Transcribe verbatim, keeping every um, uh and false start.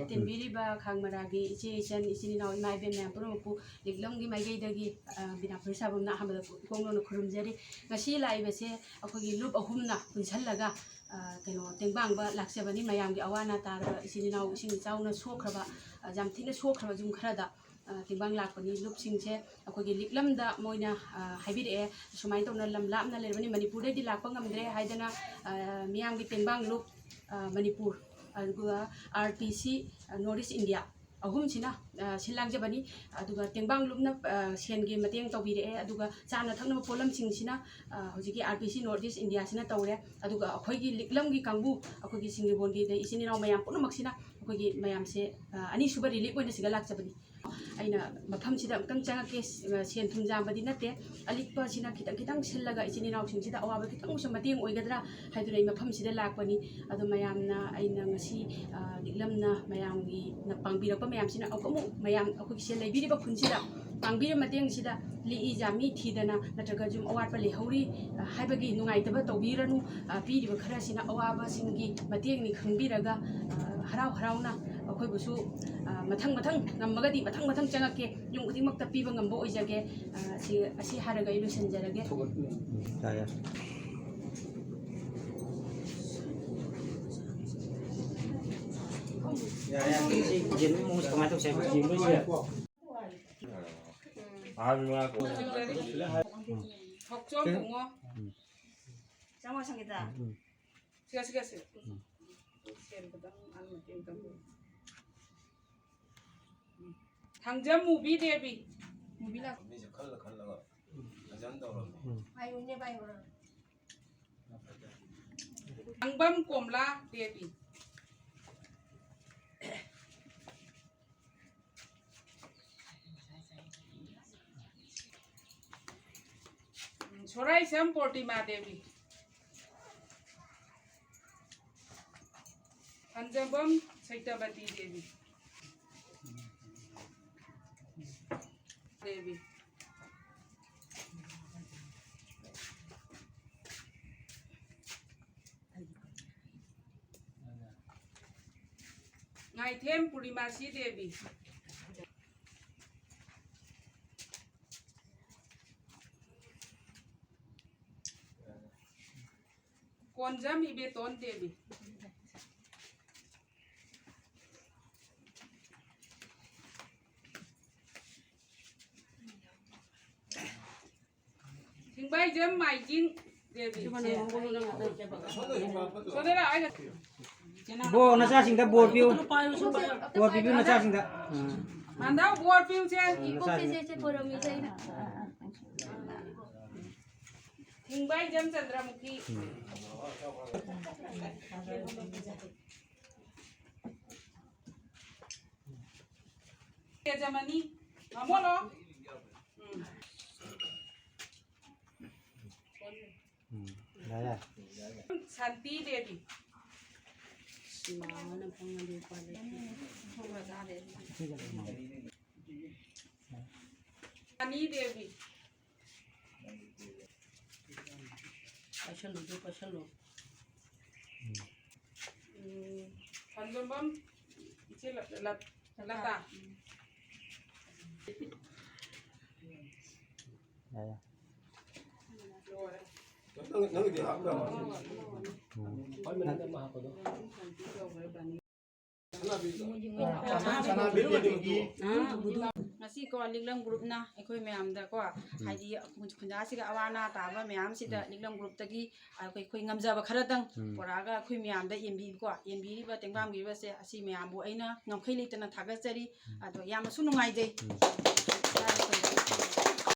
ꯇꯤꯟꯕꯤꯔꯤꯕ ꯈꯥꯡꯃꯔꯥꯒꯤ ꯏꯆꯦ ꯏꯆꯟ, ꯏꯆꯤꯟ ꯏꯅꯥꯎ, ꯏꯃꯥ ꯏꯕꯦꯟ ꯃꯌꯥꯝ ꯄꯨꯝꯅꯃꯛꯄꯨ ꯂꯤꯛꯂꯝꯒꯤ ꯃꯥꯏꯀꯩꯗꯒꯤ, ꯑ, ꯕꯤꯅꯥꯄꯨꯔ ꯁꯥꯕꯝꯅ ꯑꯍꯥꯟꯕꯗ ꯏꯀꯣꯡ ꯂꯣꯟꯅ ꯈꯨꯔꯨꯝꯖꯔꯤ꯫ ꯉꯁꯤ ꯂꯥꯛꯏꯕꯁꯦ ꯑꯩꯈꯣꯏꯒꯤ ꯂꯨꯞ ꯑꯍꯨꯝꯅ ꯄꯨꯟꯁꯜꯂꯒ, ꯑ, ꯀꯩꯅꯣ, ꯇꯦꯡꯕꯥꯡꯕ ꯂꯥꯛꯆꯕꯅꯤ꯫ ꯃꯌꯥꯝꯒꯤ ꯑꯋꯥ ꯑꯅꯥ ꯇꯥꯔꯕ ꯏꯆꯤꯟ ꯏꯅꯥꯎ ꯏꯁꯤꯡ ꯏꯆꯥꯎꯅ ꯁꯣꯛꯈ꯭ꯔꯕ, ꯑ, ꯌꯥꯝ ꯊꯤꯅ ꯁꯣꯛꯈ꯭ꯔꯕ ꯌꯨꯝ ꯈꯔꯗ, ꯑ, ꯇꯦꯡꯕꯥꯡ ꯂꯥꯛꯄꯅꯤ꯫ ꯂꯨꯞꯁꯤꯡꯁꯦ ꯑꯩꯈꯣꯏꯒꯤ ꯂꯤꯛꯂꯝꯗ ꯃꯣꯏꯅ, ꯑ, ꯍꯥꯏꯕꯤꯔꯛꯑꯦ, ꯁꯨꯃꯥꯏꯅ ꯇꯧꯅ ꯂꯝ ꯂꯥꯞꯅ ꯂꯩꯔꯕꯅꯤ, ꯃꯅꯤꯄꯨꯔꯗꯩꯗꯤ ꯂꯥꯛꯄ ꯉꯝꯗ꯭ꯔꯦ ꯍꯥꯏꯗꯅ, ꯑ, ꯃꯤꯌꯥꯝꯒꯤ ꯇꯦꯡꯕꯥꯡ ꯂꯨꯞ, ꯑ, ꯃꯅꯤꯄꯨꯔ, ꯑꯗꯨꯒ ꯑꯥꯔ ꯄꯤ ꯁꯤ, ꯑ, ꯅꯣꯔꯠ ꯏꯁ ꯏꯟꯗꯤꯌꯥ ꯑꯍꯨꯝꯁꯤꯅ, ꯑ, ꯁꯤꯜ ꯂꯥꯡꯖꯕꯅꯤ꯫ ꯑꯗꯨꯒ ꯇꯦꯡꯕꯥꯡ ꯂꯨꯞꯅ, ꯑ, ꯁꯦꯟꯒꯤ ꯃꯇꯦꯡ ꯇꯧꯕꯤꯔꯛꯑꯦ꯫ ꯑꯗꯨꯒ ꯆꯥꯅ ꯊꯛꯅꯕ ꯄꯣꯠꯂꯝꯁꯤꯡꯁꯤꯅ, ꯑ, ꯍꯧꯖꯤꯛꯀꯤ ꯑꯥꯔ ꯄꯤ ꯁꯤ ꯅꯣꯔꯠ ꯏꯁ ꯏꯟꯗꯤꯌꯥꯁꯤꯅ ꯇꯧꯔꯦ꯫ ꯑꯗꯨꯒ ꯑꯩꯈꯣꯏꯒꯤ ꯂꯤꯛꯂꯝꯒꯤ ꯀꯥꯡꯕꯨ, ꯑꯩꯈꯣꯏꯒꯤ ꯁꯤꯡꯖꯃꯩꯒꯤ ꯏꯆꯤꯟ ꯏꯅꯥꯎ ꯃꯌꯥꯝ ꯄꯨꯝꯅꯃꯛꯁꯤꯅ ꯑꯩꯈꯣꯏꯒꯤ ꯃꯌꯥꯝꯁꯦ, ꯑ, ꯑꯅꯤꯁꯨꯕ ꯔꯤꯂꯤꯐ ꯑꯣꯏꯅ ꯁꯤꯗ ꯂꯥꯛꯆꯕꯅꯤ꯫ ꯑꯩꯅ ꯃꯐꯝꯁꯤꯗ ꯑꯃꯨꯛꯇꯪ ꯆꯪꯉꯛꯀꯦ, ꯑ, ꯁꯦꯟ ꯊꯨꯝ ꯌꯥꯝꯕꯗꯤ ꯅꯠꯇꯦ, ꯑꯂꯤꯛꯄꯁꯤꯅ ꯈꯤꯇꯪ ꯈꯤꯇꯪ ꯁꯤꯜꯂꯒ ꯏꯆꯤꯟ ꯏꯅꯥꯎꯁꯤꯡꯁꯤꯗ ꯑꯋꯥꯕ ꯈꯤꯇꯪꯁꯨ ꯃꯇꯦꯡ ꯑꯣꯏꯒꯗ꯭ꯔꯥ ꯍꯥꯏꯗꯨꯅ ꯑꯩ ꯃꯐꯝꯁꯤꯗ ꯂꯥꯛꯄꯅꯤ꯫ ꯑꯗꯣ ꯃꯌꯥꯝꯅ ꯑꯩꯅ ꯉꯁꯤ, ꯑ, ꯂꯤꯛꯂꯝꯅ ꯃꯌꯥꯝꯒꯤ ꯅ ꯄꯥꯡꯕꯤꯔꯛꯄ ꯃꯌꯥꯝꯁꯤꯅ ꯑꯃꯨꯛ ꯑꯃꯨꯛ ꯃꯌꯥꯝ ꯑꯩꯈꯣꯏꯒꯤ ꯁꯤꯗ ꯂꯩꯕꯤꯔꯤꯕ ꯈꯨꯟꯁꯤꯗ ꯄꯥꯡꯕꯤꯔ ꯃꯇꯦꯡꯁꯤꯗ ꯂꯤꯛꯏ ꯖꯥꯃꯤ ꯊꯤꯗꯅ ꯅꯠꯇ꯭ꯔꯒ ꯌꯨꯝ ꯑꯋꯥꯠꯄ ꯂꯩꯍꯧꯔꯤ, ꯑ, ꯍꯥꯏꯕꯒꯤ ꯅꯨꯡꯉꯥꯏꯇꯕ ꯇꯧꯕꯤꯔꯅꯨ꯫ ꯑ, ꯄꯤꯔꯤꯕ ꯈꯔꯁꯤꯅ ꯑꯋꯥꯕꯁꯤꯡꯒꯤ ꯃꯇꯦꯡꯅꯤ ꯈꯪꯕꯤꯔꯒ, ꯑ, ꯍꯔꯥꯎ ꯍꯔꯥꯎꯅ ꯑꯩꯈꯣꯏꯕꯨꯁꯨ, ꯑ, ꯃꯊꯪ ꯃꯊꯪ ꯉꯝꯃꯒꯗꯤ ꯃꯊꯪ ꯃꯊꯪ ꯆꯪꯉꯛꯀꯦ꯫ ꯌꯨꯝ ꯈꯨꯗꯤꯡꯃꯛꯇ ꯄꯤꯕ ꯉꯝꯕ ꯑꯣꯏꯖꯒꯦ꯫ ꯑ, ꯑꯁꯤ, ꯑꯁꯤ ꯍꯥꯏꯔꯒ ꯑꯩ ꯂꯣꯏꯁꯤꯟꯖꯔꯒꯦ꯫ ꯌꯥꯔꯦ꯫ ꯌꯥꯔꯦ, ꯌꯥꯔꯦ꯫ ꯁꯤ ꯌꯦꯟ ꯃꯑꯣꯡꯁꯦ ꯀꯃꯥꯏꯅ ꯇꯧꯁꯦ ꯍꯥꯏꯕ? ꯌꯦꯟ ꯂꯣꯏꯁꯦ꯫ ꯑꯍꯥꯟꯕ ꯃꯉꯥ ꯀꯣ꯫ ꯊꯣꯛꯆꯣꯝ ꯕꯨꯡꯉꯣ꯫ ꯆꯥꯝꯃꯉꯥ ꯁꯪꯒꯤꯇꯥ꯫ ꯁꯤꯒ, ꯁꯤꯒ, ꯁꯤ꯫ ꯁꯦꯟ ꯈꯤꯇꯪ ꯑꯃ ꯃꯇꯦꯡ ꯇꯧꯕꯤꯌꯨ꯫ ꯊꯥꯡꯖꯝ ꯃꯨꯕꯤ ꯗꯦꯕꯤ꯫ ꯃꯨꯕꯤ ꯂꯥꯛ-, ꯃꯤꯁꯦ ꯈꯜꯂ ꯈꯜꯂꯒ ꯐꯖꯅ ꯇꯧꯔꯝꯃꯦ꯫ ꯊꯥꯡꯕꯝ ꯀꯣꯝꯂꯥ ꯗꯦꯕꯤ꯫ ꯁꯣꯔꯥꯏꯁꯝ ꯄ꯭ꯔꯣꯇꯤꯃꯥ ꯗꯦꯕꯤ꯫ ꯊꯥꯡꯖꯝꯕꯝ ꯁꯩꯇꯥꯕꯇꯤ ꯗꯦꯕꯤ꯫ ꯗꯦꯕꯤ꯫ ꯉꯥꯏꯊꯦꯝ ꯄꯨꯔꯅꯤꯃꯥꯁꯤ ꯗꯦꯕꯤ꯫ ꯀꯣꯟꯖꯝ ꯏꯕꯦꯇꯣꯟ ꯗꯦꯕꯤ꯫ ꯊꯤꯡꯕꯥꯏꯖꯝ ꯃꯥꯏꯖꯤꯡ ꯗꯦꯕꯤ꯫ ꯁꯣꯝꯗ ꯂꯥꯛꯑꯣ, ꯑꯩꯒ ꯕꯣ, ꯅꯆꯥꯁꯤꯡꯗ ꯕꯣꯔ ꯄꯤꯌꯨ꯫ ꯕꯣꯔ ꯄꯤꯕꯤꯌꯨ ꯅꯆꯥꯁꯤꯡꯗ꯫ ꯎꯝ꯫ ꯃꯥꯟꯗꯥꯎ ꯕꯣꯔ ꯄꯤꯌꯨꯁꯦ꯫ ꯅꯆꯥꯁꯤꯡꯗ꯫ ꯊꯤꯡꯕꯥꯏꯖꯝ ꯆꯟꯗ꯭ꯔꯃꯨꯈꯤ꯫ ꯌꯥꯖꯃꯅꯤ꯫ ꯃꯃꯣꯂꯣ꯫ ꯎꯝ꯫ ꯎꯝ, ꯌꯥꯔꯦ꯫ ꯁꯥꯟꯇꯤ ꯗꯦꯕꯤ꯫ ꯁꯥꯟꯇꯤ ꯗꯦꯕꯤ꯫ ꯄꯥꯏꯁꯜꯂꯨ, ꯑꯗꯨ ꯄꯥꯏꯁꯜꯂꯨ꯫ ꯎꯝ, ꯈꯝꯖꯣꯝꯕꯝ ꯏꯆꯦ ꯂ-, ꯂ-, ꯂꯇꯥ꯫ ꯌꯥꯔꯦ꯫ ꯂꯣꯏꯔꯦ꯫ ꯅꯪ-, ꯅꯪꯒꯤꯗꯤ ꯍꯥꯞꯄ꯭ꯔꯣ? ꯎꯝ꯫ ꯉꯁꯤꯀꯣ ꯂꯤꯛꯂꯝ ꯒ꯭ꯔꯨꯞꯅ ꯑꯩꯈꯣꯏ ꯃꯌꯥꯝꯗꯀꯣ, ꯎꯝ꯫ ꯍꯥꯏꯗꯤ ꯈꯨꯟ-, ꯈꯨꯟꯖꯥꯁꯤꯒ ꯑꯋꯥ ꯑꯅꯥ ꯇꯥꯕ ꯃꯌꯥꯝꯁꯤꯗ ꯎꯝ꯫ ꯂꯤꯛꯂꯝ ꯒ꯭ꯔꯨꯞꯇꯒꯤ ꯑꯩꯈꯣꯏ, ꯑꯩꯈꯣꯏ ꯉꯝꯖꯕ ꯈꯔꯗꯪ ꯎꯝ꯫ ꯄꯨꯔꯛꯑꯒ ꯑꯩꯈꯣꯏ ꯃꯌꯥꯝꯗ ꯌꯦꯡꯕꯤꯕꯀꯣ, ꯌꯦꯡꯕꯤꯔꯤꯕ ꯇꯦꯡꯕꯥꯡꯕꯤꯔꯤꯕꯁꯦ ꯑꯁꯤ ꯃꯌꯥꯝꯕꯨ ꯑꯩꯅ ꯉꯝꯈꯩ ꯂꯩꯇꯅ ꯊꯥꯒꯠꯆꯔꯤ꯫ ꯎꯝ꯫ ꯑꯗꯣ ꯌꯥꯝꯅꯁꯨ ꯅꯨꯡꯉꯥꯏꯖꯩ꯫ ꯎꯝ꯫